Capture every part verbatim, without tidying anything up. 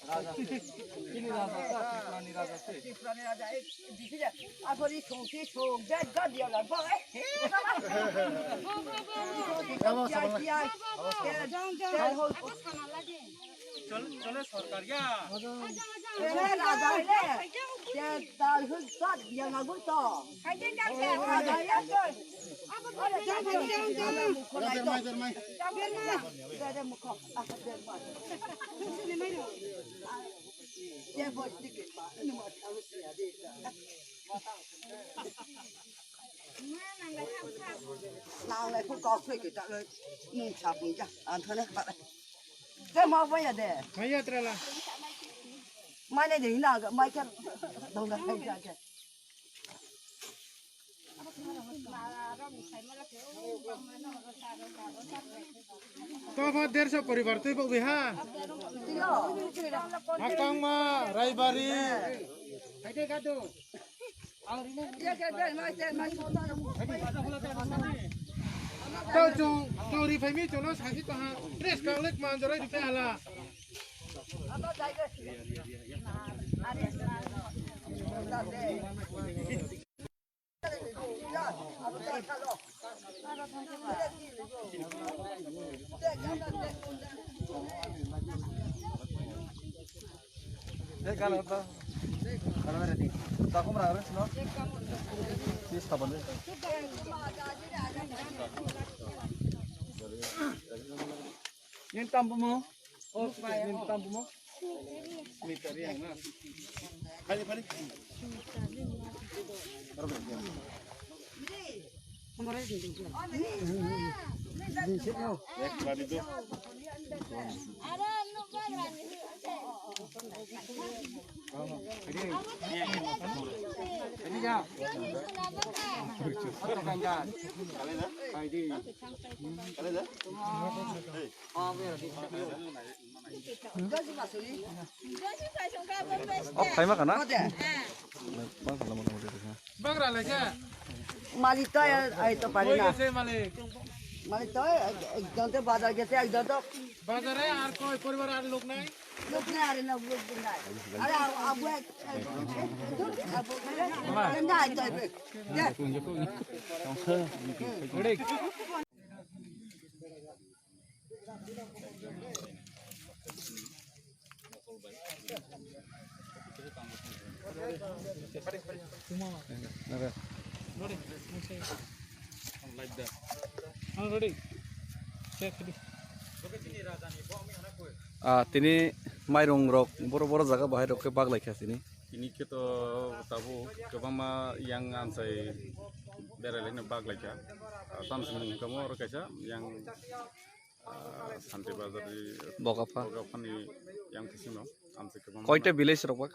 Raja, Tiprani Raja, Tiprani Raja, eh, bisi de, asori songsi song, jai gadi ala, ba, eh. Chole, chole, sorkar ya. Chole, raja, eh, te, dal hul sat, ya lagu to. Raja ya, to. Dermai, dermai. Dermai. Nanglai phur kok thoi ke ta loi mung sa pung ja an thone ba. Te ma ba ya de. Mai ya tra la. Mai ne de na ga mai ka dong da hai ja ke. Tokho derso poribar twi bokbi ha. Hakangma, Raibari. Tau chung, chung ri phaimi chung no sasi tong ha. Dress kang lek man jorai ri phe hala. Yen tam bumo. Oh, yen tam bumo. Meter yang na. Kali, kali. Ek kali tu. Off khai ma kana? Bagra lai kha. Malik to ai to pare na. Malik to ek jon to bazar gese, ek jon to bazar e ar koi poribar ar lok nai. Lok nai, are na lok nai. Are abu ek, abu ek, abu ek. Nai to ek. Ah, tini mairung rok boro boro jaga bahai rok khe bak lai kha tini. Tini khe to tabuk kwbangma yang amchai berai laino bak lai kha. Ah, tamsini mung khe mo oro kaisa yang Ah, Santi Bazar ni Bokapha. Bokaphani yang thisi no, amse kwbangma Koita na- village rok bak?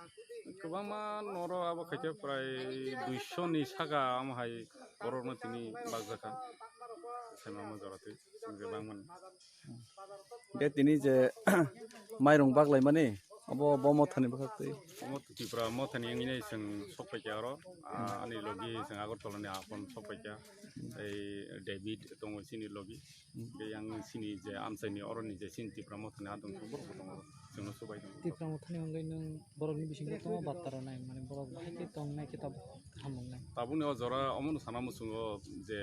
Kwbangma noro abo khaikhe prai duiso ni saka amo hai borok no tini bakjakha. Sema mo jora twi, sengkhe bangmani. Ge tini je mairung bak lai mani, abo bo mothani bwkhak twi. Omo Tripura mothani wngwi nai chwng sok paikha oro. Ah, ani logi chwng Agartala ni apon sok paikha. Ei David tongo chini logi. Hwnkhe yang sini je amchaini oroni je sini Tipra mothani adong borok bo tongo, chwngno subai tongo. Tipra mothani hwnkhe nwng borokni bisingo tongo batta rwnai, mane borok bahai khe tongnai khe tabuk kaham wngnai. Tabukni o jora omono sana muchungo je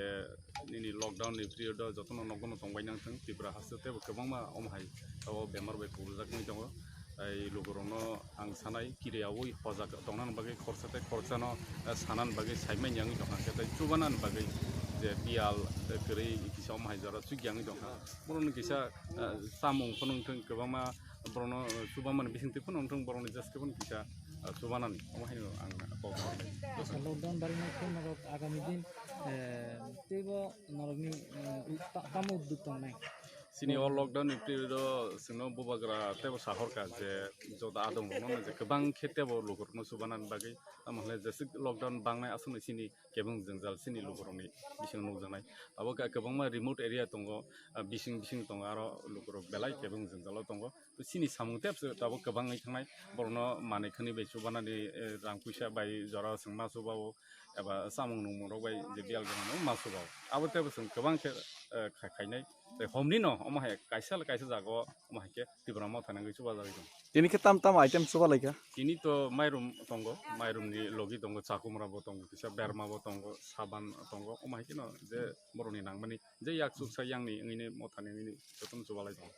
nini lockdown ni period o jotono nogo no tongbai nang thung, Tipra haste tebo kwbangma omo hai o bemar bai phuljak wngwi tongo. Tei lugurokno ang sanai, kiriyaui hojak tongnani bagwi khorsa tei khorsa no, eh, sanani bagwi saimanya wngwi tongkha, hwnkhe tei chubanani bagwi je biyal, eh, kwrwi kisa omo hai jora chukya wngwi tongkha. Borokni kisa, eh, chamung phano wngthung, kwbangma borokno, eh, chubamani bisingtwi phano wngthung, borokni jeske phano kisa, eh, chubanani omo haino ang kok kha. Lockdown barwi nai khe norok agami din, eh, teibo norokni, eh, ta-, tamo udduk tongnai? Chini o lockdown ni period o chwngno bubagra tebo sahorkha je joda adong rokno je kwbang khe tebo lukurokno chubanani bagwi, tamo hwnle jeswk lockdown bangnai aswkno chini kebeng jwngjal chini lukurokni bisingo nukjaknai. Abo khe kwbangma remote area tongo, ah, bising bising tongo, aro lukurok belai kebeng jwngjalo tongo. To chini samung tebse tabuk kwbang wngwi thangnai, borokno manwi khwnwi bai chubanani, eh, rang puisa bai jora chwng ma chubao, eba chamung nungmung rok bai je biyal gwnang no ma chubao. Abo tebo chwng kwbang khe, eh, khai-, khainai. Tei homni no omo hai kaisa le kaisa jaga o omo hai khe Tipra Motha nangwi chubajagwi tong. Tini khe tam tam item chuba laikha? Tini to mairum tongo, mairum ni logi tongo, chakumra bo tongo, kisa berma bo tongo, saban tongo, omo hai khe no je borokni nangmani je yak chuksa yang ni wngwi ni Motha ni wngwi ni jotono chubalai tongo.